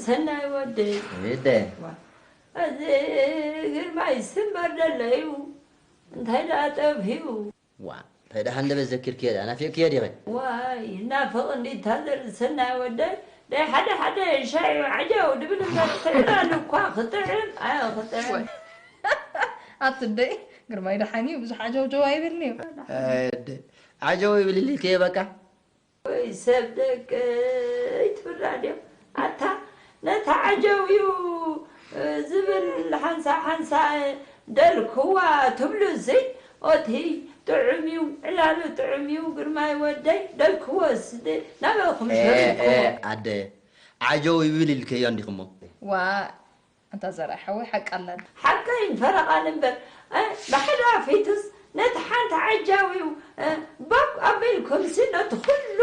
ሰናይ ወደይ። እደ። ዋ፣ እዚ ግርማይ ስምበር ደለዩ እንታይ ደኣ ጠፍኡ? ዋ፣ እንታይ ደኣ ሃንደበት ዘኪርክዮ ደኣ ናፊቕክዮ ዲኺ? ዋይ፣ ናፍቕ እንዲ ታዘር ሰናይ ወደይ። ደይ ሓደ ሓደ ሻዩ ዓጃው ድብል እምበር ክጥዕም እኳ ክጥዕም፣ ኣይ ክጥዕም። ወይ። ኣቲ ደይ፣ ግርማይ ደሓን እዩ፣ ብዙሕ ዓጀውጀው ኣይብልን እዩ። እደ። ዓጀው ይብል ኢልክዮ በቃ። ወይ ሰብ ደቀይ ትብል ራድዮ። ኣታ ነታ ዓጀው እዩ ዝብል ሓንሳ ሓንሳ ደልክዋ ትብሉ እዚ ኦቲ ጥዑም እዩ፣ ዕላሉ ጥዑም እዩ፣ ግርማይ ወደይ ደልክዎ ስደ ናበኹም ሸሪክዎ። ኣደ ዓጀው ይብል ኢልከዮ እንዲኹሞ። ዋ ኣንታ ዘርኣይ ሓወይ ሓቂ ኣላኒ። ሓቀይን ፈረቓን እምበር፣ እ፣ ብሓደ ኣፊቱስ ነቲ ሓንቲ ዓጃዊው፣ እ፣ ባብ ኣቢልኩምሲ ነቲ ኩሉ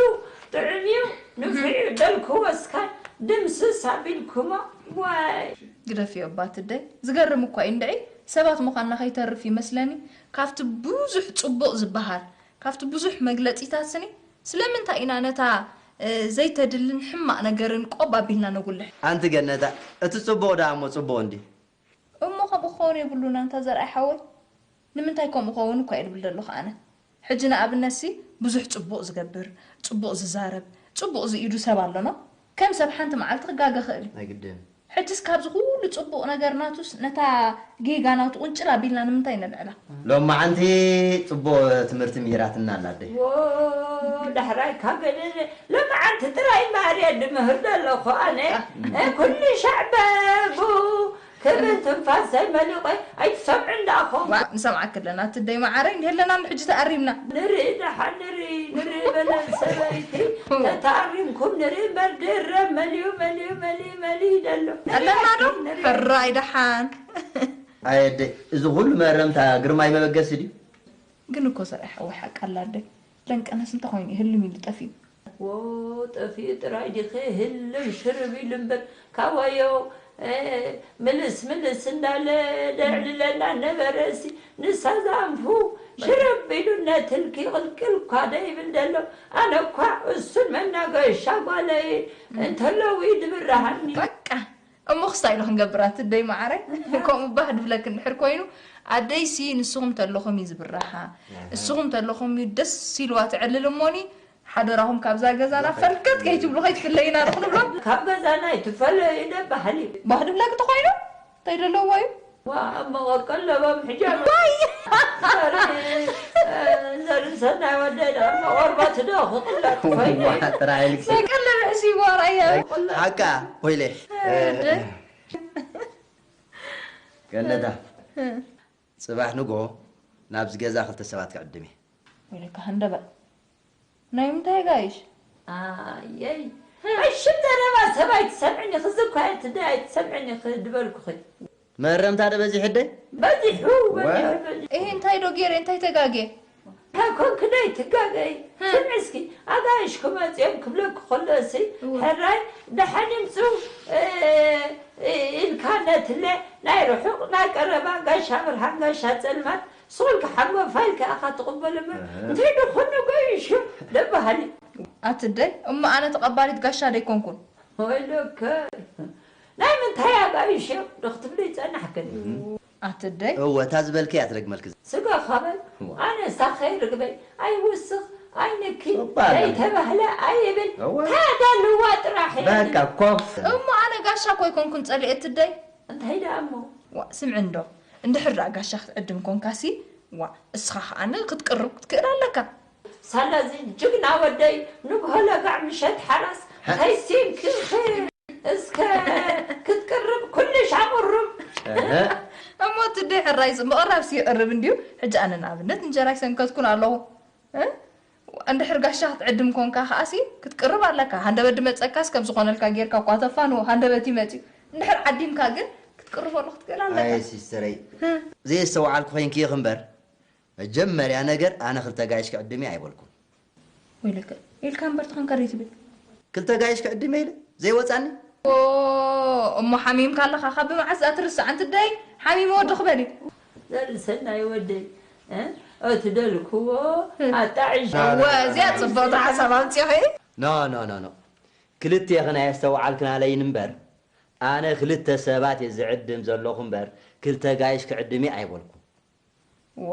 ጥዑም እዩ፣ ንፍዑ ደልክዎ እስካን ድምስስ ኣቢልኩሞ። ዋይ። ግደፍዮ ኣባትደይ፣ ዝገርም እኳ እዩ እንድዒ፣ ሰባት ምዃንና ከይተርፍ ይመስለኒ። ካብቲ ብዙሕ ጽቡቕ ዝበሃል፣ ካብቲ ብዙሕ መግለጺታት ስኒ ስለምንታይ ኢና ነታ፣ እ፣ ዘይተድልን ሕማቕ ነገርን ቆብ ኣቢልና ነጉልሕ? ኣንቲ ገነታ፣ እቲ ጽቡቕ ደኣ እሞ ጽቡቕ እንድዩ። እሞ ከምኡ ክኸውን የብሉን ኣንታ ዘርኣይ ሓወይ። ንምንታይ ከምኡ ክኸውን እኳ እየ ድብል ዘለኹ ኣነ። ሕጂ ንኣብነትሲ ብዙሕ ጽቡቕ ዝገብር፣ ጽቡቕ ዝዛረብ፣ ጽቡቕ ዝኢዱ ሰብ ኣሎና። ከም ሰብ ሓንቲ መዓልቲ ክጋገ ክእል እዩ። ኣይግድን። ሕጅስ ካብዚ ኩሉ ጽቡቕ ነገር ናቱስ ነታ ጌጋ ናቱ ቁንጭል ኣቢልና ንምንታይ ነልዕላ? ሎማዓንቲ ጽቡቕ ትምህርቲ ምሂራትና ኣላ ኣደይ። ዎ፣ ዳሕራይ ካብ ገለ ሎማዓንቲ ጥራይ ማርያ ድምህር ዘለኹ ኣነ። እ፣ ኩሉ ሻዕ በቡ ክብል ትንፋሰይ መሊቐ ኣይትሰምዑ እንዳኹም። ዋ፣ ንሰምዓኪ ኣለና ኣቲ ኣደይ መዓረይ፣ እንዲህ ኣለና ሕጂ ተኣሪምና። ንርኢ ደሓን ንርኢ፣ ንርኢ በለን ሰበይቲ። ተተኣሪምኩም ንርኢ እምበር ድረብ መሊኡ፣ መሊኡ፣ መሊኡ፣ መሊኡ ይደሎ። ኣለና ዶ? ንርኢ። ሕራይ ደሓን። ኣየ ኣደይ፣ እዚ ኩሉ መረምታ ግርማይ መበገሲ ድዩ? ግን እኮ ዘርኣይ ሓወይ ሓቂ ኣላ ኣደይ። ለንቀነስ እንተኾይኑ እዩ ህልም ኢሉ ጠፊኡ። ዎ፣ ጠፊኡ ጥራይ ዲኺ ህልም ሽርብ ኢሉ እምበር፣ ካብ ዋዮ፣ እ፣ ምልስ ምልስ እንዳለ ደዕልለና ነበረ። እሲ ንሳ ዛንፉ ሽርብ ኢሉ ነትልኪ ቅልቅል እኳ ደይብል ደሎ። ኣነ እኳ እሱን መናገሻ ጓለይ እንተለዉ እዩ ድብርሃኒ። በቃ። እሞ ክስታይ ኢሉ ክንገብር ኣቲ ኣደይ መዓረይ? ከምኡ ባህ ድብለኪ እንድሕር ኮይኑ፣ ኣደይሲ ንስኹም ተለኹም እዩ ዝብራሃ። ኣሃ። እስኹም ተለኹም እዩ ደስ ኢልዋ ትዕልል እሞኒ፣ ሓደራኹም ካብዛ ገዛና ፈልከት ከይትብሉ ከይትፍለዩና ዶ ክንብሎም? ካብ ገዛና ኣይትፈለዩ ዶ በሃሊ። ባህ ድብለኪ ተኾይኑ፣ እንታይ ደለዎ እዩ? ዋ፣ ኣብ መቐቀል ለቦም ሕጃብ። ዋይ! ዘሪ፣ እ፣ ዘሪ ሰናይ ወደይ ደኣ መቐርበቲ ዶ ክቕለጥ ኮይኑ? ዋ፣ ጥራይ ኢልኪ። መቀለብ ሕሲቡ ኣርኣያ። ሓቃ፣ ወይለ። እንደ? ገነታ፣ እ። ጽባሕ ንግሆ ናብዚ ገዛ ክልተ ሰባት ክዕድም እየ። ወይለካ ሃንደበት። ናይ ምንታይ ጋይሽ? ኣየይ። ኣሽም ዘረባ ሰብ ኣይትሰምዕን ኢኺ፣ እዚ እኳ እየ ትደ ኣይትሰምዕን ኢኺ ድበልኩኺ። መረምታ ዶ በዚሑ ኣደይ? በዚሑ፣ ወ- በዚሑ፣ በዚሑ። እሂ፣ እንታይ ዶ ገይረ፣ እንታይ ተጋግየ? እንታይ ኮንኪ ዶ ኣይትጋገይ? ህም። ስምዒ እስኪ፣ ኣጋይሽ ክመጽኦም ክብለኪ ከሎ እሲ፣ እወ። ሕራይ ደሓን ይምጹ፣ እ፣ እ፣ ኢልካ ነትለ፣ ናይ ርሑቕ ናይ ቀረባ፣ ጋሻ ብርሃን፣ ጋሻ ጸልማት፣ ሶል ክሓጎፋ ኢልካ ኢኻ ትቕበሎ እምበር፣ እህ። እንታይ ደኾነ ጎይሹ ደበሃሊ። ኣቲ ኣደይ፣ እሞ ኣነ ተቐባሊት ጋሻ ደይኮንኩን? ወይለከ፣ ናይ ምንታይ ኣጋይሽ እዮም ዶ ክትብሊ ይጸናሕክን? እህ። ኣቲ ኣደይ። እወ፣ እታ ዝበልከያ ትረግመልኪ። ስጋ ኻበል፣ እወ። ኣነ ሳኸይ ርግበይ፣ ኣይውስኽ፣ ኣይንኪ፣ እባ ኣላ። ዘይተባህለ ኣይብል፣ እወ። ታዳልዋ ጥራሕ እያ በቃ፣ ትብል። ኮፍ። እሞ ኣነ ጋሻ እኮ ኣይኮንኩን ጸሊኤ ኣቲ ኣደይ። እንታይ ደኣ እሞ? ዋ፣ ስምዒ እንዶ፣ እንድሕር ደኣ ጋሻ ክትዕድም ኮንካሲ፣ ዋ፣ እስኻ ኸኣ ን-፣ ክትቅርብ ክትክእል ኣለካ። ሳላ እዚ ጅግና ወደይ፣ ንግሆ ለጋዕ ምሸት ሓራስ፣ ሃ? ከይሲንክኺ እስከ ክትቅርብ ኩልሽ ኣቑርብ። እህ። እሞ እቲ ደይ ሕራይ ምቕራብሲ ይቕርብ እንድዩ። ሕጂ ኣነ ንኣብነት እንጀራ ይሰንከትኩን ኣለኹ። እ? እንድሕር ጋሻ ክትዕድም ኮንካ ከኣሲ ክትቅርብ ኣለካ። ሃንደበት ድመጸካስ ከም ዝኾነልካ ጌርካ እኳ ተፋንዎ፣ ሃንደበት ይመጽእ። እንድሕር ዓዲምካ ግን ክትቅርበሉ ክትክእል ኣለካ። ኣይ ሲስተረይ፣ እ። ዘየስተውዓልኩ ኮይንኪ ኢኺ እምበር፣ መጀመርያ ነገር ኣነ ክልተ ጋይሽ ክዕድም እየ ኣይበልኩን። ወይለከ፣ ኢልካ እምበር ትኾንካ ደይ ትብል። ክልተ ጋይሽ ክዕድም እየ ኢለ ዘይወጻኒ? ኦ፣ እሞ ሓሚምካ ኣለኻ፣ ካብ ብመዓስ እዛ ትርስዕ? ኣንቲ ደይ፣ ሓሚመ ወዲ ክበል እዩ። ዘርኢ ሰናይ ወደይ፣ እ? እቲ ደልክዎ እ። ኣጣዕሽ። እወ፣ እዚኣ ጽብቕቲ ሓሳብ ኣምጺእኺ። ኖ፣ ኖ፣ ኖ፣ ኖ። ክልቴኽን ኣየስተውዓልክን ኣለይን እምበር፣ ኣነ ክልተ ሰባት እየ ዝዕድም ዘለኹ እምበር፣ ክልተ ጋይሽ ክዕድም እየ ኣይበልኩን። ዋ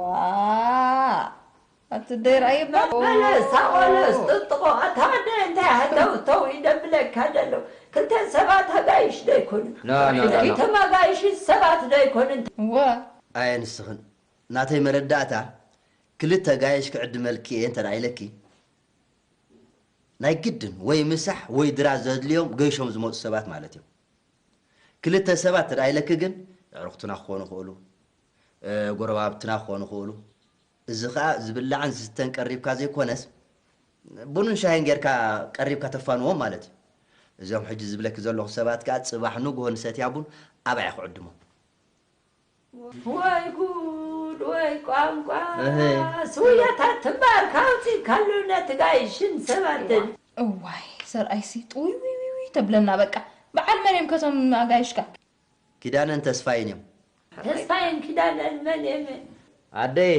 ኣቲ ደይር ኣይባል በለስ ኣቆለስ ጥጥቆ ኣታ ወደ እንታይ ሃተው ተው ይደብለካ ደለው ክልተ ሰባት ኣጋይሽ ደይኮኑ ኖ፣ ኖ፣ ኖ፣ ኖ። ክልተ ኣጋይሽ ሰባት ደይኮኑ ዋ ኣየ ንስኽን ናተይ መረዳእታ ክልተ ጋየሽ ክዕድመልኪ እየ እንተ ኢለኪ ናይ ግድን ወይ ምሳሕ ወይ ድራ ዘድልዮም ገይሾም ዝመፁ ሰባት ማለት እዮም። ክልተ ሰባት እንተ ኢለኪ ግን ኣዕሩኽትና ክኾኑ ይኽእሉ፣ እ፣ ጎረባብትና ክኾኑ ይኽእሉ። እዚ ኸዓ ዝብላዕን ዝስተን ቀሪብካ ዘይኮነስ ቡንን ሻሂን ጌርካ ቀሪብካ ተፋንዎም ማለት እዩ። እዞም ሕጂ ዝብለኪ ዘለኹ ሰባት ከዓ ፅባሕ ንግሆ ንሰትያ ቡን ኣባይ ክዕድሞም። ወይ ጉድ ወይ ቋንቋ እህ። ስውያታት ትምባር ካውፂካሉ ነቲ ጋይሽን ሰባትን እዋይ ዘርኣይሲ ጥውይ ዊዊዊ ተብለና በቃ በዓል መን እዮም ከቶም ኣጋይሽካ ኪዳነን ተስፋይን እዮም። ተስፋይን ኪዳነን መን የም ኣደይ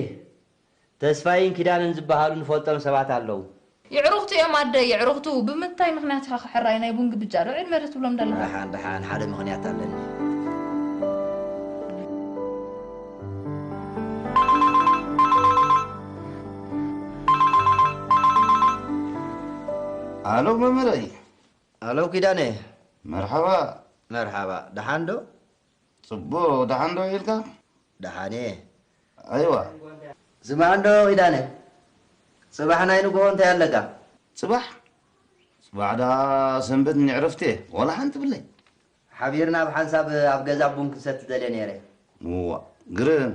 ተስፋይን ኪዳነን ዝበሃሉ ንፈልጦም ሰባት ኣለዉ። የዕሩኽቱ እዮም ኣደይ የዕሩኽቱ ብምንታይ ምኽንያት ኢኻ ክሕራይ ናይ ቡን ግብጃ ዶ ዕድመ ዶ ትብሎም ደለኻ ደሓን ደሓን ሓደ ምኽንያት ኣለኒ። ኣሎ መምህረይ። ኣሎ ኪዳነ። መርሓባ። መርሓባ ደሓን ዶ? ጽቡቕ ደሓን ዶ ኢልካ? ደሓን እየ። ኣይዋ። ስማዕ እንዶ ኪዳነ፣ ጽባሕ ናይ ንግሆ እንታይ ኣለካ? ጽባሕ? ጽባሕ ደኣ ሰንበት ንዕረፍቲ እየ። ዋላ ሓንቲ ብለይ። ሓቢርና ብሓንሳብ ኣብ ገዛ ቡን ክንሰቲ ደልየ ነይረ። እዋ፣ ግርም።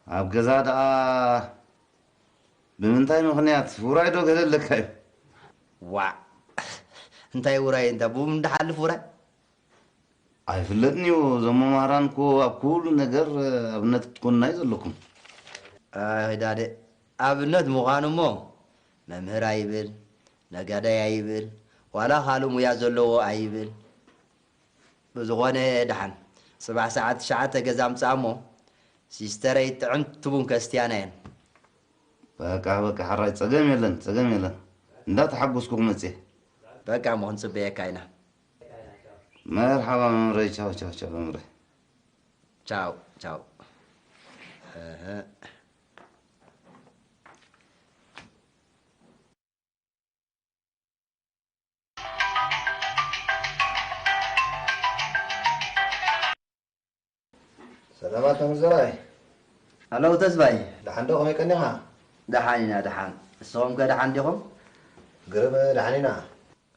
ኣብ ገዛ ደኣ ብምንታይ ምኽንያት ውራይ ዶ ገለ ኣለካ እዩ? ዋዕ እንታይ ውራይ እንታ ቡን ድሓልፍ ውራይ? ኣይፍለጥን እዩ። እዞም መማህራን እኮ ኣብ ኩሉ ነገር ኣብነት ክትኮንና እዩ ዘለኩም። ኣይ ዳደ ኣብነት ምዃኑ እሞ መምህር ኣይብል፣ ነጋዳይ ኣይብል፣ ዋላ ካልእ ሙያ ዘለዎ ኣይብል። ብዝኾነ ደሓን ጽባሕ ሰዓት ትሽዓተ ገዛ ምጻእ እሞ ሲስተረይ ጥዕምቲ ቡን ከስትያና እየን። በቃ በቃ ሕራይ ጸገም የለን ጸገም የለን። እንዳተሓጎስኩ ክመጽእ እየ። በቃ እሞ ክንጽበየካ ኢና። መርሓባ መምረይ ቻው ቻው ቻው መምረይ። ቻው ቻው። እህ። ሰላማት መምህር ዘርኣይ። ኣለዉ ተስፋይ። ደሓን ዶ ከመይ ቀኒኻ? ደሓን ኢና ደሓን። ንስኹም ከ ደሓን ዲኹም? ግርም ደሓን ኢና።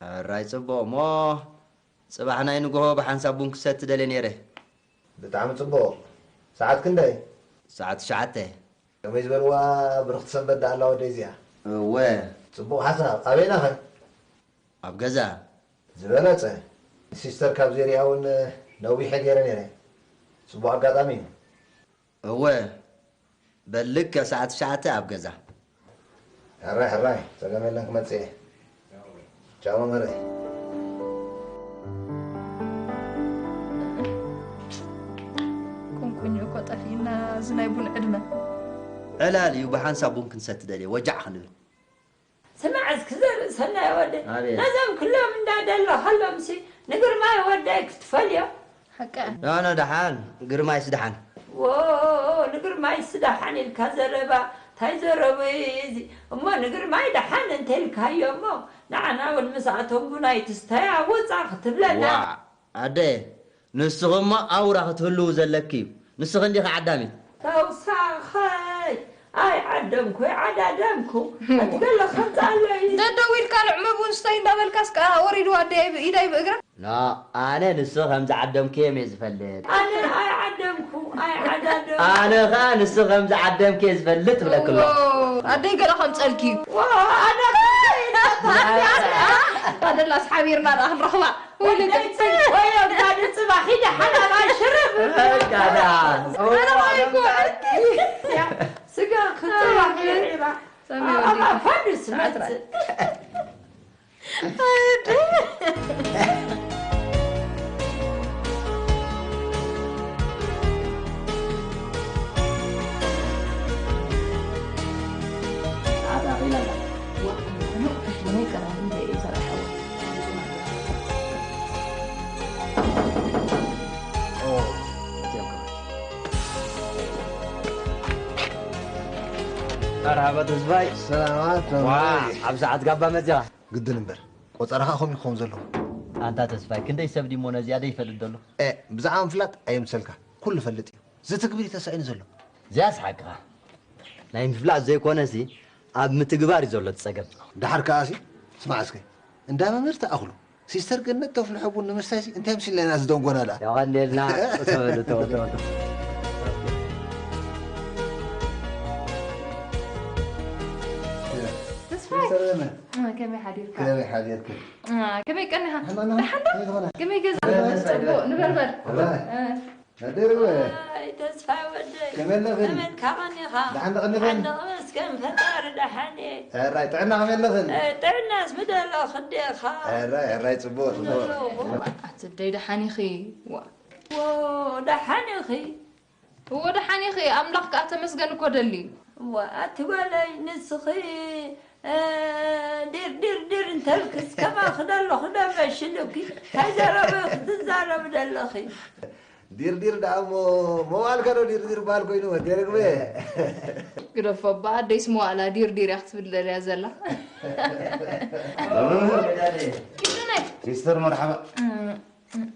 ሕራይ ጽቡቕ እሞ ጽባሕ ናይ ንግሆ ብሓንሳብ ቡን ክሰቲ ደልየ ነይረ። ብጣዕሚ ጽቡቕ። ሰዓት ክንደይ? ሰዓት ትሽዓተ። ከመይ ዝበልዋ ብርኽቲ ሰንበት ደኣ ኣላ ወደይ እዚኣ። እወ። ጽቡቕ ሓሳብ። ኣበይና ኸ? ኣብ ገዛ። ዝበለጸ። ሲስተር ካብ ዘይሪኣ እውን ነዊሐ ገይረ ነይረ። ጽቡቕ ኣጋጣሚ እዩ። እወ። በል ልክዕ ሰዓት ትሽዓተ ኣብ ገዛ። ሕራይ ሕራይ ጸገም የለን ክመጽእ እየ። ቻው መምህረይ። ቁንቁኝ እኮ ጠፊእና እዚ ናይ ቡን ዕድመ ዕላል እዩ ብሓንሳብ ቡን ክንሰቲ ደልየ ወጃዕ ክንብል። ስማዕ እስኪ ዘርኢ ሰናይ ወደ ኣቤት። ነዞም ክሎም እንዳደለኻሎም ሲ ንግርማይ ወደይ ክትፈልዮ ሓቂ ኖ ኖ ደሓን ግርማይስ ደሓን። ዎ ንግርማይ ስዳሓን ኢልካ ዘረባ እንታይ ዘረቡ እዚ እሞ ንግርማይ ደሓን እንተልካዮ እሞ ንዓና እውን ምስኣቶም ቡናይ ትስተያ ወፃ ክትብለና ዋዕ ኣደ ንስኺ እሞ ኣውራ ክትህልው ዘለኪ እዩ። ንስኺ እንዲኺ ዓዳሚት። ተውሳኸይ ኣይ ዓደምኩ ኣይ ዓዳደምኩ ኣትገለ ከምፃ ኣሎ እዩ ደደው ኢልካ ንዕመ ቡን ስተይ እንዳበልካስ ከዓ ወሪድዋ ኣደይ ኢዳይ ብእግራ ኖ ኣነ ንስኺ ከም ዝዓደምክዮም እየ ዝፈልጥ። ኣነ ኣይ ዓደምኩ ኣይ ዓዳደምኩ ኣነ ኸዓ ንስኺ ከም ዝዓደምክየ ዝፈልጥ ትብለኪ ኣለኹ። ኣደይ ገለ ከምፀልኪ እዩ ዋ ኣነ ኣደላስ ሓቢርና ደኣ ክንረኽባ ወይለከ ወዮም ዳዲ ፅባሕ ሂደ ሓላባ ሽርብ ጋዳ ስጋ ክፅባሕ ይዒራ ሰሚ ኣብ ወዲእካ ኣፋድስ መፅእ መርሓባ ተስፋይ። ሰላማት ዋ፣ መምህር። ኣብ ሰዓት ጋባ መጺኻ። ግድን እምበር፣ ቆጸራኻ ከምኡ ክኸውን ዘለዎ። ኣንታ ተስፋይ፣ ክንደይ ሰብ ድሞ ነዚኣ ደይፈልጥ ዘሎ? እ፣ ብዛዕባ ምፍላጥ ኣየምሰልካ፣ ኩሉ ፈልጥ እዩ። ዝትግብር እዩ ተሳኢኑ ዘሎ። እዚኣስ ሓቅኻ። ናይ ምፍላጥ ዘይኮነሲ፣ ኣብ ምትግባር እዩ ዘሎ እቲ ጸገም። ደሓር ከኣሲ፣ ስማዕ እስከ፣ እንዳ መምህር ተኣኽሉ፣ ሲስተር ገነት ተፍልሖ ቡን ንምስታይሲ እንታይ ምሲልና ኢና ዝደንጎና ደኣ? የቐንየልና። እቶ በሉ፣ እቶ፣ እቶ፣ እቶ። ተስፋይ። ሲስተር ገነት። እ፣ ከመይ ሓዲርካ? ከመይ ሓዲርካ? እ፣ ከመይ ቀኒኻ? ንሕና፣ ንሕና፣ ደሓን ዶ? ከመይ ትኾና? ከመይ ገዛ? ደሓን፣ ደሓን። ጽቡቕ፣ ንበርበር። ደሓን። እ። ኣደይ ርግበ። ኣይ፣ ተስፋ ወደይ። ከመይ ኣለኽን? ከመይ ኢኻ ቀኒኻ? ደሓን ዶ ቀኒኽን? ደሓን ዶ፣ መስገን ፈጣሪ ደሓን እየ። ሕራይ፣ ጥዕና ከመይ ኣለኽን? እ፣ ጥዕናስ ምደለኽ እንዴኻ? ሕራይ፣ ሕራይ፣ ጽቡቕ፣ ጽቡቕ። ኣለኹ። ኣቲ ኣደይ ደሓን ኢኺ? ዋ። ዎ፣ ደሓን ኢኺ? እዎ፣ ደሓን ኢኺ። ኣምላኽ ከኣ ተመስገን እኮ ደሊ። እዋ፣ ኣቲ ጓለይ፣ ንስኺ፣ እ፣ ዲር፣ ዲር፣ ዲር እንተልክስ ከማኺ ደለኹ ዶ መሽሉኪ? እንታይ ዘረበ ክትዛረቢ ደለኺ? ዲርዲር ደኣ እሞ መዋእልካ ዶ ዲርዲር በሃል ኮይኑ፣ ወዲ ርግበ? ግደፎ እባ፣ ኣደይስ መዋእላ ዲርዲር እያ ክትብል ደልያ ዘላ። ኪዱነይ። ሲስተር መርሓባ። እም፣ እም።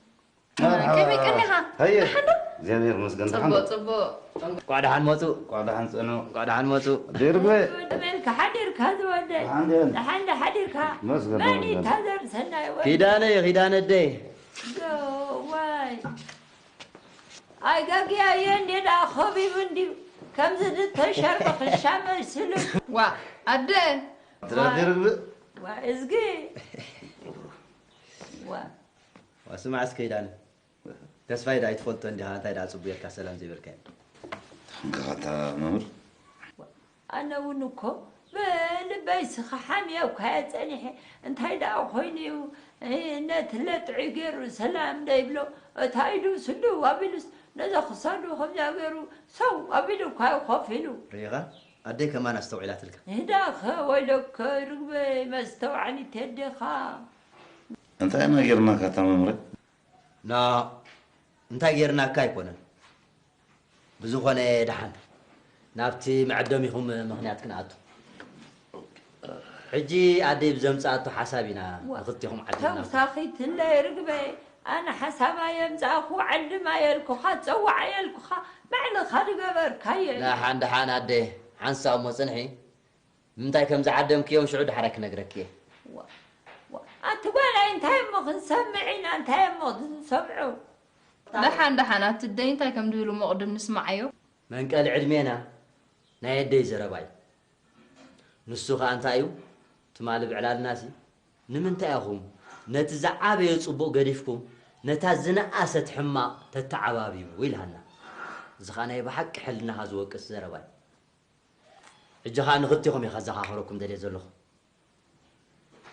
መርሓባ። ከመይ ቀኒኻ? ሃየ። ደሓን ዶ? እግዚኣብሔር ይመስገን፣ ደሓን ጽቡቕ፣ ዶ? ጽቡቕ። እንቋዕ ደሓን መጹ። እንቋዕ ደሓን ጸኑ። እንቋዕ ደሓን መጹ። ዲርዲር። ከመይ ኢልካ ሓዲርካ ዝወደይ? ደሓን ድየን? ደሓን ዶ ሓዲርካ? መስገን፣ መን መስገን። ይታዘብ ሰናይ ወደይ? ኪዳነ፣ ኪዳነ ኣደይ። ዶ፣ ዋይ። ኣይጋግያየ እንዴ ደኣ ኸቢቡ እንድዩ። ከምዚ ዝተሸርበ ክሻ መሲሉ። ዋ፣ ኣደ። ትረዲ ርግቢ? ዋ፣ እዝጊ። ዋ። ዋ፣ ስማዕ እስከ ኪዳነ። ተስፋይ ደኣ ኣይትፈልጦ እንዲኻ፣ እንታይ ደኣ ጽቡቕ ጌርካ ሰላም ዘይበልካዮ? ተኾንካ ኸታ መምህር? ኣነ እውን እኮ ብልበይ ስኻ ሓምየ እኳ እየ ጸኒሐ። እንታይ ደኣ ኮይኑ እዩ? እ፣ ነቲ ለጥዒ ገይሩ ሰላም ደይብሎ። እታ ኢዱ ስልው ኣቢሉስ ነዛ ክሳዱ ከምዚኣ ገይሩ ሰው ኣቢሉ እኳ እዩ ኮፍ ኢሉ። ርኢኻ? ኣደይ ከማን ኣስተውዒላትልካ። ህዳኸ ወይለከ ርግበይ መስተውዓሊት ኣዴኻ። እንታይ ኢና ጌርናካ እታ መምህረይ? ና፣ እንታይ ጌርናካ ኣይኮነን። ብዝኾነ ደሓን ናብቲ መዐደሚኹም ምኽንያት ክንኣቱ። ሕጂ ኣደይ ብዘምጽኣቶ ሓሳብ ኢና ዋ፣ ንኽልቴኹም ዓዲምናኩም። ተውሳኺትለይ ርግበይ፣ ኣነ ሓሳብ ኣየምጻእኹ፣ ዓድም ኣየልኩኻ፣ ጸዋዕ ኣየልኩኻ፣ ባዕልኻ ዝገበርካዮ እዩ። ደሓን ደሓን ኣደ፣ ሓንሳብ እሞ ጽንሒ። ንምንታይ ከም ዝዓደምክዮም ሽዑ ድሓር ክነግረኪ እየ። ዋ፣ ዋ፣ ኣቲ ጓለይ፣ እንታይ እሞ ክንሰምዕ ኢና? እንታይ እሞ ክንሰምዑ? ደሓን፣ ደሓን፣ ኣቲ ኣደይ እንታይ ከም ዝብሉ እሞ ቅድም ንስምዓዮ። መንቀሊ ዕድሜና ናይ ኣደይ ዘረባ እዩ። ንሱ ኸኣ እንታይ እዩ? ትማሊ ብዕላልናሲ፣ "ንምንታይ ኢኹም ነቲ ዝዓበየ ጽቡቕ ገዲፍኩም፣ ነታ ዝነኣሰት ሕማቕ ተተዓባብዩ?" ኢልሃና። እዚ ኸኣ ናይ ብሓቂ ሕልናኻ ዝወቅስ ዘረባ እዩ። ሕጂ ኸኣ ንኽልቴኹም እየ ከዘኻኽረኩም ደልየ ዘለኹ።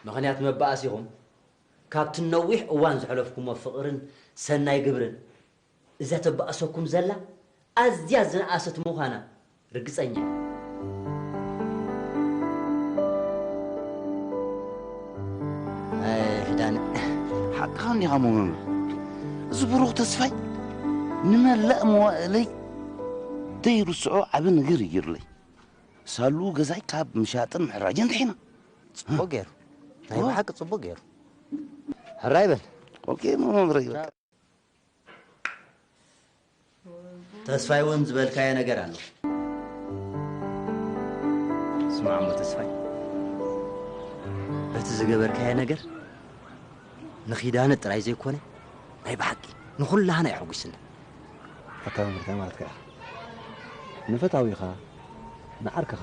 ምኽንያት መባኣሲኹም፣ ካብቲ ነዊሕ እዋን ዘሕለፍኩሞ ፍቕርን ሰናይ ግብርን፣ እዛ ተባእሰኩም ዘላ ኣዝያ ዝነኣሰት ምዃና ርግጸኛ እየ። ኣይ፣ ኪዳነ። ሓቅኻ እንዲኻ እሞ መምህር። እዚ ብሩኽ ተስፋይ ንመላእ መዋእለይ ዘይርስዖ ዓቢ ነገር እዩ ገይሩለይ። ሳሉ ገዛይ ካብ ምሻጥን ምሕራጅን ድሒና። ጽቡቕ ገይሩ። ናይ ኦ። ብሓቂ ጽቡቕ ገይሩ። ሕራይ በል። ኦኬ፣ መምህረይ፣ በቃ። ተስፋይ እውን ዝበልካዮ ነገር ኣሎ። ስማዕ እሞ ተስፋይ፣ በቲ ዝገበርካዮ ነገር ንኺዳነ ጥራይ ዘይኮነ፣ ናይ ብሓቂ ንኹላህና የሐጒስና። ኣታ መምህር፣ እንታይ ማለትካ ኢኻ? ንፈታዊኻ፣ ንዓርክኻ፣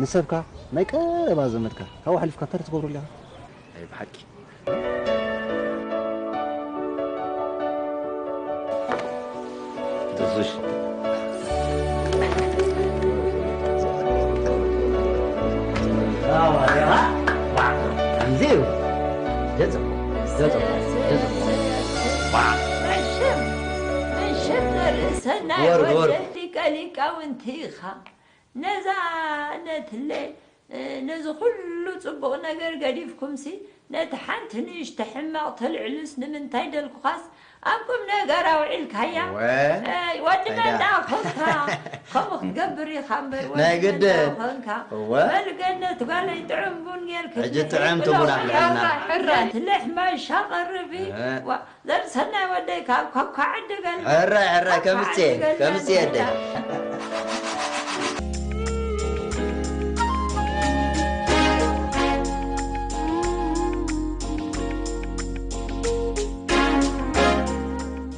ንሰብካ፣ ናይ ቀረባ ዘመድካ ካብኡ ሓሊፍካ እንታይ ትገብረሉ ኢኻ? ናይ ብሓቂ። ድርሽ። መሸም፣ መሸም ዘርእሰናይ ግበር፣ ግበር። ወለዲ ቀሊቃውንቲ ኢኻ። ነዛ ነትለ፣ እ፣ ነዚ ኩሉ ጽቡቕ ነገር ገዲፍኩምሲ፣ ነቲ ሓንቲ ንእሽቶ ሕማቕ ተልዕሉስ ንምንታይ ደልኩኻስ ኣብ ቁም ነገር ኣውዒልካያ። ወ- ኣይ፣ ወዲ እንታይ ደኣ? መዳ ኮንካ ከምኡ ክትገብር ኢኻ እምበር፣ ወዲ ናይ ግድን። መዳ ኮንካ። እወ። በል ገነት ጓለይ፣ ጥዑም ቡን ጌርክ ሕጂ ብልሒ ጥዕምቲ ቡን ብሎ። ኣፍልሐልና። ሕራይ፣ ሕራይ። ነቲ ልሕማ ይሻቐርብ። እህ። ዋ፣ ዘርሰናይ ወደይ ካብ ኮኳ ዓዲ ገልበ። ሕራይ፣ ሕራይ፣ ኮኳ ከምጽኤ፣ ዓዲ ገልበ ከምጽኤ ኣደ። ንሕና።